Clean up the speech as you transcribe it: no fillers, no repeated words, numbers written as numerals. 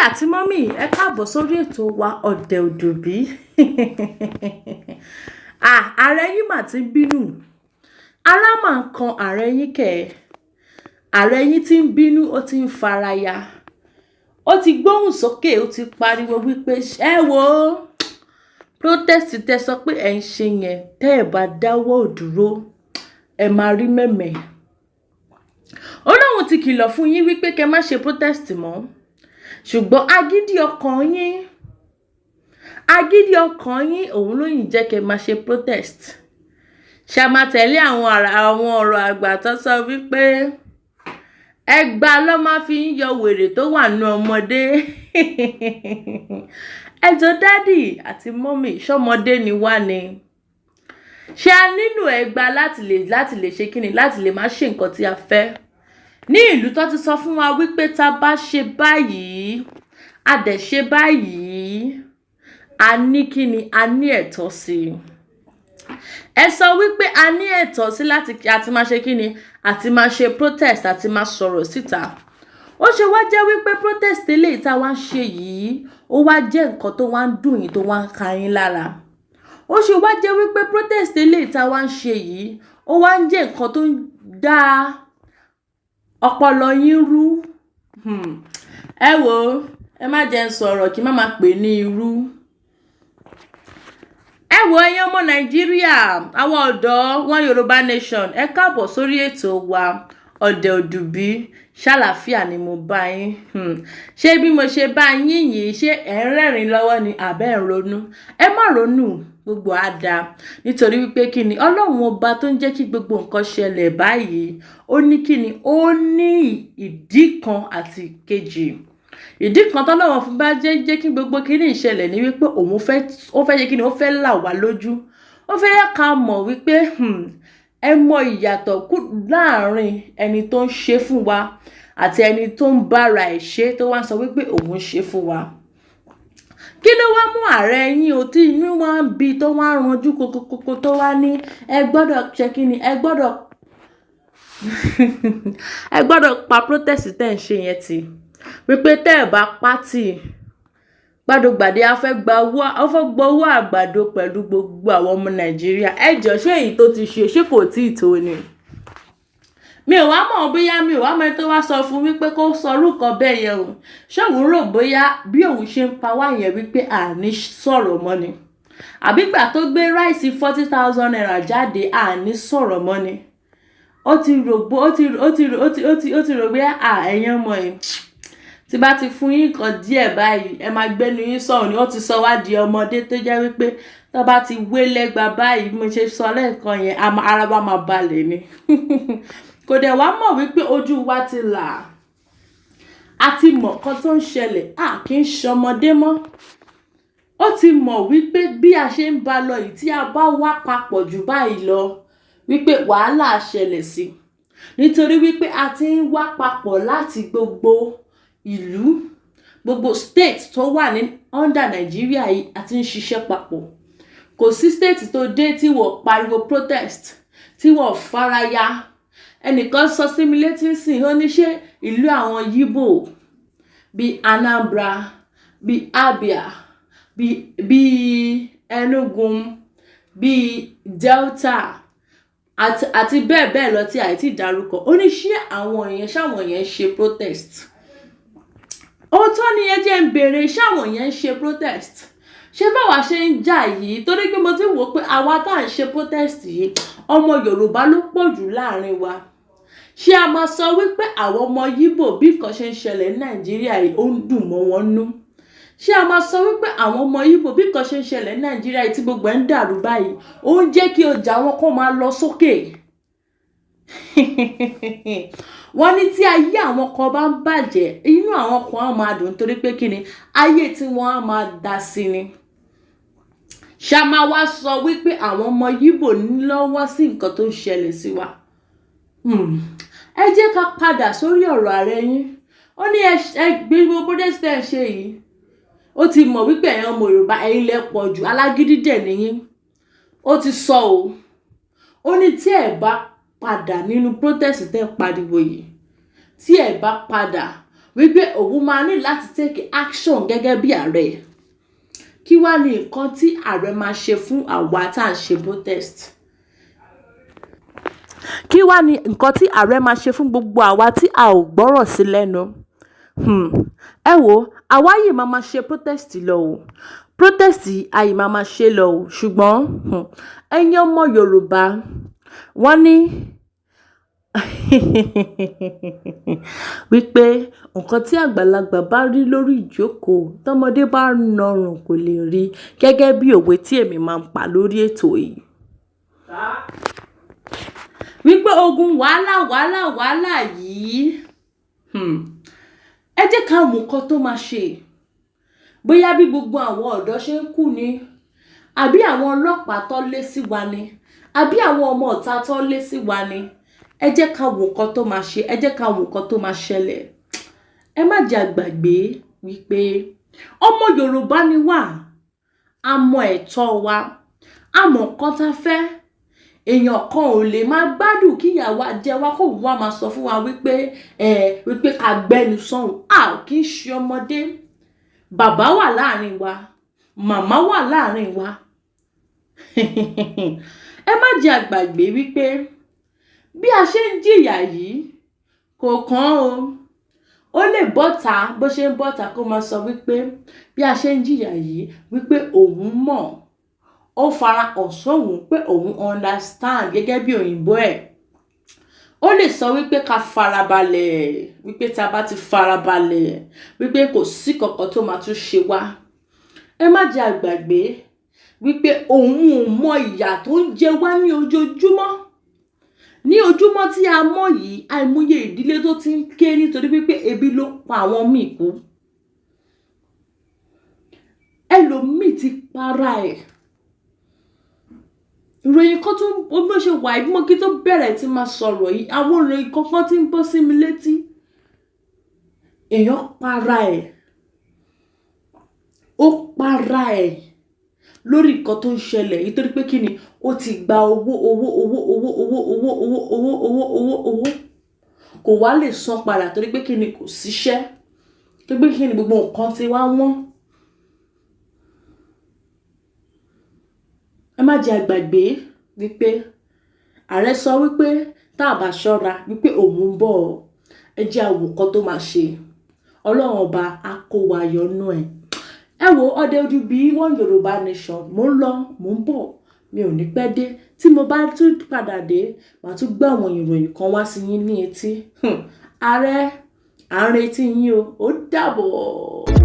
Àti mummy, ẹ káàbọ̀ sórí ètò wa Ọ̀dẹ̀ Òdùbí. Ah, ààrẹ yín mà ti ń bínú. Ara máa ń kan ààrẹ yín kẹ̀. Ààrẹ yín ti ń bínú, ó ti ń faraya. Ó ti gbóhùn sókè, ó ti pariwo wípé ẹ wo protest tẹ sọ pé ẹ̀ ń ṣe yẹn, tẹ́ ẹ bá dáwọ́ dúró, ẹ máa rí mẹ̀mẹ̀. Ó lóun ti kìlọ̀ fún yín wípé kẹ́ má ṣe protest mọ́, ṣùgbọ́n agídí ọkàn yín, agídí ọkàn yín, òun ló yìn jẹ́ kẹ́ máa ṣe protest. Ṣá máa tẹ̀lé àwọn ọ̀rọ̀ àgbà tó sọ wípé ẹgba ló máa fi ń yọ wèrè tó wà nínú ọmọdé. Ẹ jọ̀ọ́, daddy àti mummy, ṣọmọdé ni wá ni? Ṣé a nílò ẹgba láti lè ṣe kíni, láti lè má ṣe nǹkan tí a fẹ́ ní ìlú tó ti sọ fún wa wípé tá a bá ṣe báyìí, a dẹ̀ ṣe báyìí, a ní kíni, a ní ẹ̀tọ́ sí i? Ẹ sọ wípé a ní ẹ̀tọ́ sí láti àti máa ṣe kíni, àti máa ṣe protest, àti máa sọ̀rọ̀ síta. Ó ṣe wá jẹ́ wípé protest eléyìí tá a wá ń ṣe yìí, ó wá jẹ́ nǹkan tó wá ń dùn yín, tó wá ń ka yín lára? Ó ṣe wá jẹ́ wípé protest eléyìí tá a wá ń ṣe yìí, ó wá ń jẹ́ nǹkan tó ń dá ọpọlọ yín rú? Ẹ wo, ẹ má jẹ́ ń sọ̀rọ̀ kí má máa pè ní irú. Ẹ wo, ẹ̀yin ọmọ Nàìjíríà, àwọn ọ̀dọ́ wọn, Yorùbá Nation, ẹ káàbọ̀ sórí ètò wa Ọ̀dẹ̀ Òdùbí. Ṣàlàáfíà ni mo bá yín? Ṣé bí mo ṣe bá yín yìí, ṣé ẹ̀ ń rẹ́rìn lọ́wọ́ ni àbẹ́ ń ronú? Ẹ má ronú, gbogbo á dáa, nítorí wípé kí ni, Ọlọ́run Ọba tó ń jẹ́ kí gbogbo nǹkan ṣẹlẹ̀ báyìí, ó ní kí ni, ó ní ìdí kan àti ìkejì. Ìdí kan tọ́lọ́run fún bá jẹ́ kí gbogbo kíní ìṣẹ̀lẹ̀ ní wípé òun fẹ́, ó fẹ́ ṣe kí ni, ó fẹ́ là wá lójú, ó fẹ́ yẹ ká mọ̀ wípé ẹ mọ ìyàtọ̀ láàrin ẹni tó ń ṣe fún wa àti ẹni tó ń bára ẹ̀ ṣe, tó wá ń sọ wípé òun ń ṣe fún wa. Kí ló wá mú ààrẹ yín o, tí inú wa ń bi, tó wá ń ranjú kokokoko, tó wá ní ẹ gbọ́dọ̀ ṣe kí ni, ẹ gbọ́dọ̀ pa protest tẹ́ ń ṣe yẹn tì, wípé tẹ́ ẹ bá pátì gbàdógbàdé, a fẹ́ gba owó, a fẹ́ gba owó àgbàdo pẹ̀lú gbogbo àwọn ọmọ Nàìjíríà? Ẹ jọ, ṣé èyí tó ti ṣe, ṣé kò tí ì tó ni? Mi ò wá mọ̀ bóyá, mi ò wá mọ̀ ẹni tó wá sọ fún wípé kó sọ orúkọ bẹ́ẹ̀ yẹn o. Ṣé òun rò bóyá bí òun ṣe ń pa wá yẹn wípé àní sọ̀rọ̀ mọ́ ni? Àbí gbà tó gbé rice ₦40,000 jáde, àní sọ̀rọ̀ mọ́ ni? Ó ti rò bó ó ti ó ti ó ti ó ti ó ti rò bóyá à ẹ̀yin ọmọ yìí, tí bá ti fún yín nǹkan díẹ̀ báyìí, ẹ máa gbẹ́nu yín sọ̀rọ̀ ni. Ó ti sọ wá di ọmọdé tó jẹ́ wípé tó bá ti wé lẹ́gba báyìí, bí mo ṣe sọ lẹ́ẹ̀kan yẹn, ara wa máa balẹ̀ ni. Kò dẹ̀ wá mọ̀ wípé ojú wa ti là, a ti mọ̀ nǹkan tó ń ṣẹlẹ̀, a kì í ṣọmọdé mọ́. Ó ti mọ̀ wípé bí a ṣe ń bá lọ yìí, tí a bá wá papọ̀ jù báyìí lọ, wípé wàhálà ṣẹlẹ̀ sí, nítorí wípé a ti ń wá papọ̀ láti gbogbo ìlú, gbogbo state tó wà ní under Nàìjíríà yìí, a ti ń ṣiṣẹ́ papọ̀. Kò sí state tó dé tí wọ́n pariwo protest, tí wọ́n faraya. Ẹnìkan sọ sí mi létí sìn, ó ní ṣé ìlú àwọn Yíbò bíi Anambra, bíi Abia, bíi Enugu, bíi Delta àti bẹ́ẹ̀ bẹ́ẹ̀ lọ tí àìtí dárúkọ, ó ní ṣé àwọn yẹn, ṣáwọn yẹn ń ṣe protest? Òótọ́ ni. Ẹ jẹ́ ń béèrè, ṣáwọn yẹn ń ṣe protest? Ṣé báwa ṣe ń jà yìí? Torí pé mo ti wò ó pé àwa tá à ń ṣe protest yìí, ọmọ Yorùbá ló pọ̀ jù láàrin wa. Ṣé a máa sọ wípé àwọn ọmọ Yíbò, bí nǹkan ṣe ń ṣẹlẹ̀ ní Nàìjíríà yìí, ó ń dùn mọ́ wọn nú? Ṣé a máa sọ wípé àwọn ọmọ Yíbò, bí nǹkan ṣe ń ṣẹlẹ̀ ní Nàìjíríà yìí, tí gbogbo ẹ̀ ń dàrú báyìí, ó ń jẹ́ kí ọjà wọn kó máa lọ sókè? Wọ́n ní tí ayé àwọn kan bá ń bàjẹ́, inú àwọn kan á máa dùn, torí pé kí ni, ayé tí wọ́n á máa dá sí ni. Ṣá máa wá sọ wípé àwọn ọmọ Yíbò ní lọ́wọ́ sí nǹkan tó ń ṣẹlẹ̀ sí wa? Ẹ jẹ́ ká padà sórí ọ̀rọ̀ ààrẹ yín. Ó ní ẹ gbé gbogbo protest ẹ̀ ṣe yìí, ó ti mọ̀ wípé ẹ̀yin ọmọ Yorùbá, ẹ̀yin lẹ pọ̀ jù, alágídí dẹ̀ nìyín. Ó ti sọ o, ó ní tí ẹ bá padà nínú protest tẹ́ ń pariwo yìí, tí ẹ bá padà, Wípé òun máa ní láti take action gẹ́gẹ́ bí ààrẹ. Kí wá ní nǹkan tí ààrẹ máa ṣe fún àwa tá à ń ṣe protest? Kí wá ní nǹkan tí ààrẹ máa ṣe fún gbogbo àwa tí a ò gbọ́rọ̀ sí lẹ́nu? Ẹ wo, àwa yìí máa ma ṣe protest lọ o. Protest yìí, a yìí máa ma ṣe lọ o. Ṣùgbọ́n ẹ̀yin ọmọ Yorùbá, wọ́n ní wípé nǹkan tí àgbàlagbà bá rí lórí ìjókòó, tọmọdé bá nọrùn kò lè rí, gẹ́gẹ́ bí òwe tí èmi máa ń pa lórí ètò yìí. Wípé ogun wàhálà wàhálà wàhálà yìí, ẹ jẹ́ ká mọ nǹkan tó máa ṣe. Bóyá bí gbogbo àwọn ọ̀dọ́ ṣe ń kú ni, àbí àwọn ọlọ́pàá tó lé sí wa ni, àbí àwọn ọmọ ìta tó lé sí wa ni. Ẹ jẹ́ ká wo nǹkan tó máa ṣe, ẹ jẹ́ ká wo nǹkan tó máa ṣẹlẹ̀. Ẹ má jẹ́ a gbàgbé wípé ọmọ Yorùbá ni wá, a mọ ẹ̀tọ́ wa, a mọ nǹkan tá fẹ́. Èèyàn kan ò lè máa gbádùn kí ìyà wa jẹ wá kó wá máa sọ fún wa wípé ẹ wípé ká gbẹ́nu sọ́hùn. A ò kí ń ṣe ọmọdé. Bàbá wà láàrin wa, màmá wà láàrin wa. Ẹ má jẹ́ a gbàgbé wípé bí a ṣe ń jìyà yìí kò kàn o. Ó lè bọ́ta bó ṣe ń bọ́ta kó máa sọ wípé bí a ṣe ń jìyà yìí, wípé òun mọ̀, ó fara hàn sóhun pé òun understand gẹ́gẹ́ bí òyìnbó ẹ̀. Ó lè sọ wípé ká farabalẹ̀, wípé tí a bá ti farabalẹ̀, wípé kò sí kankan tó máa tún ṣe wá. Ẹ má jẹ́ a gbàgbé wípé òun ò mọ ìyà tó ń jẹ wá ní ojoojúmọ́. Ní ojúmọ́ tí a mọ̀ yìí, àìmọye ìdílé tó ti ń ké nítorí wípé ebi ló pa àwọn míì kú. Ẹlòmíì ti para ẹ̀. Ìròyìn kan tó bó ṣe wà, bí mo kí tó bẹ̀rẹ̀ tí máa sọ̀rọ̀ yìí, àwọn ìròyìn kankan tí ń bọ́ sí mi létí. Èèyàn para ẹ̀. Ó para ẹ̀ lórí nǹkan tó ń ṣẹlẹ̀ yìí torí pé kí ni, ó ti gba owó, owó, owó, owó, owó, owó, owó, owó, owó, owó, owó. Kò wá lè san padà torí pé kí ni, kò ṣiṣẹ́. Torí pé kí ni, gbogbo nǹkan ti wá wọ́n. Ẹ má jẹ́ a gbàgbé wípé ààrẹ sọ wípé tá a bá ṣọ́ra wípé òun ń bọ̀. Ẹ jẹ́ a wo nǹkan tó máa ṣe. Ọlọ́run ọba á kó wa yọnú ẹ̀. Ẹ wo ọdẹ ojú bí One Yorùbá Nation. Mò ń lọ, mò ń bọ̀. Mi ò ní pẹ́ dé. Tí mo bá tún padà dé, màá tún gbé àwọn ìròyìn kan wá sí yín ní etí. Ààrẹ, à ń retí yín o. Ó dàbọ̀.